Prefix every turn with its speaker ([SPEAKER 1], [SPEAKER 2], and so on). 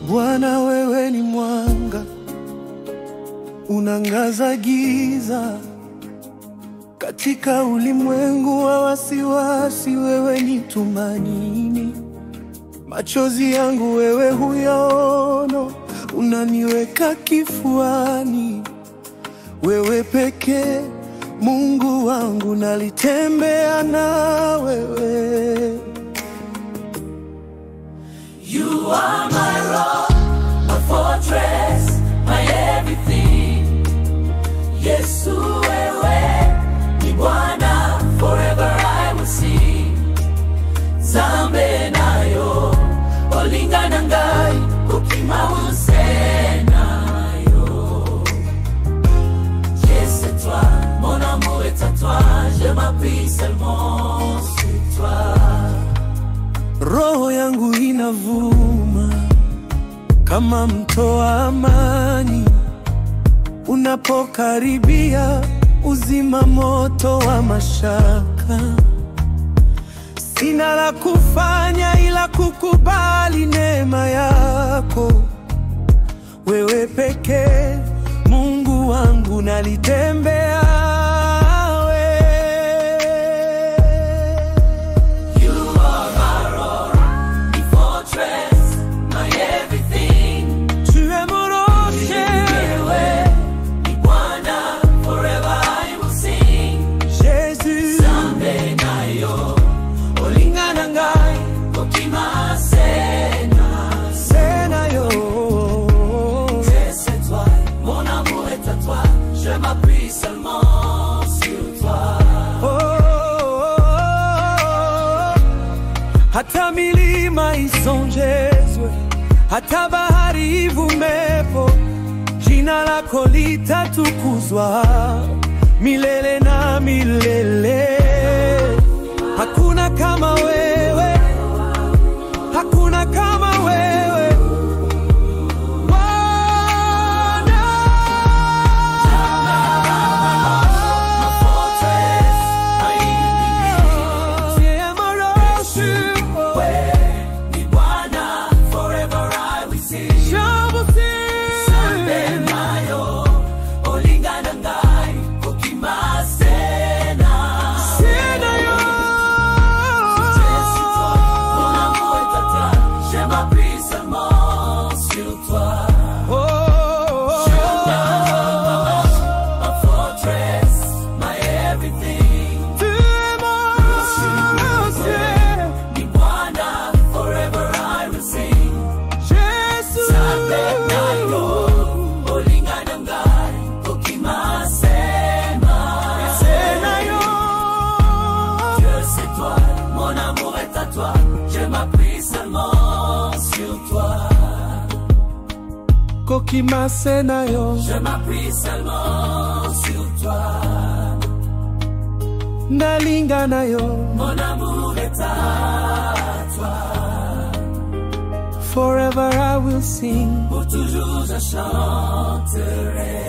[SPEAKER 1] Bwana, wewe ni mwanga, unangaza giza katika ulimwengu wa wasiwasi. Wewe ni tumaini, machozi yangu wewe huyaona, unaniweka kifuani. Wewe pekee Mungu wangu, nalitembea na wewe.
[SPEAKER 2] You are my rock, my fortress, my everything. Yesu wewe ni Bwana, forever I will sing. Nzambe na yo, olinga na ngai, kokima use na yo. Dieu c'est toi, mon amour est à toi, je m'appuie seulement sur toi.
[SPEAKER 1] Roho yangu inavuma kama mto wa amani, unapokaribia uzima moto wa mashaka. Sina la kufanya ila kukubali neema yako. Wewe pekee Mungu wangu, nalitembea wewe.
[SPEAKER 2] You are my rock, my fortress, my everything.
[SPEAKER 1] Tu es mon rocher,
[SPEAKER 2] Wewe ni Bwana, forever I will sing.
[SPEAKER 1] Jésus.
[SPEAKER 2] Nzambe na yo, olinga na ngai, kokima se na.
[SPEAKER 1] Se na yo.
[SPEAKER 2] Dieu c'est toi, mon amour est à toi, je m'appuie seulement sur toi.
[SPEAKER 1] Oh, oh, oh. Hata milima isongezwe, hata bahari ivumepo, jina lako litatukuzwa milele na milele. Hakuna kama wewe, hakuna kama wewe Bwana.
[SPEAKER 2] My fortress, my
[SPEAKER 1] Tu es mon rocher,
[SPEAKER 2] Wewe ni Bwana, forever I will sing.
[SPEAKER 1] je vous
[SPEAKER 2] Nzambe
[SPEAKER 1] sing.
[SPEAKER 2] na yo, olinga na ngai, kokima se na.
[SPEAKER 1] Se na yo.
[SPEAKER 2] Dieu c'est toi, mon amour est à toi, je m'appuie seulement sur toi.
[SPEAKER 1] Oh, oh, oh.
[SPEAKER 2] My fortress, my everything.
[SPEAKER 1] Tu es mon rocher,
[SPEAKER 2] Ni Bwana, forever I will sing.
[SPEAKER 1] Jésus.
[SPEAKER 2] Nzambe na yo, olinga na ngai, kokima se na.
[SPEAKER 1] Se na yo.
[SPEAKER 2] Dieu c'est toi, mon amour est à toi, je m'appuie seulement sur toi.
[SPEAKER 1] Kokima se na yo,
[SPEAKER 2] Je m'appuie seulement sur toi.
[SPEAKER 1] nalinga na yo.
[SPEAKER 2] Mon amour est à toi.
[SPEAKER 1] Forever I will sing.
[SPEAKER 2] Pour toujours je chanterai.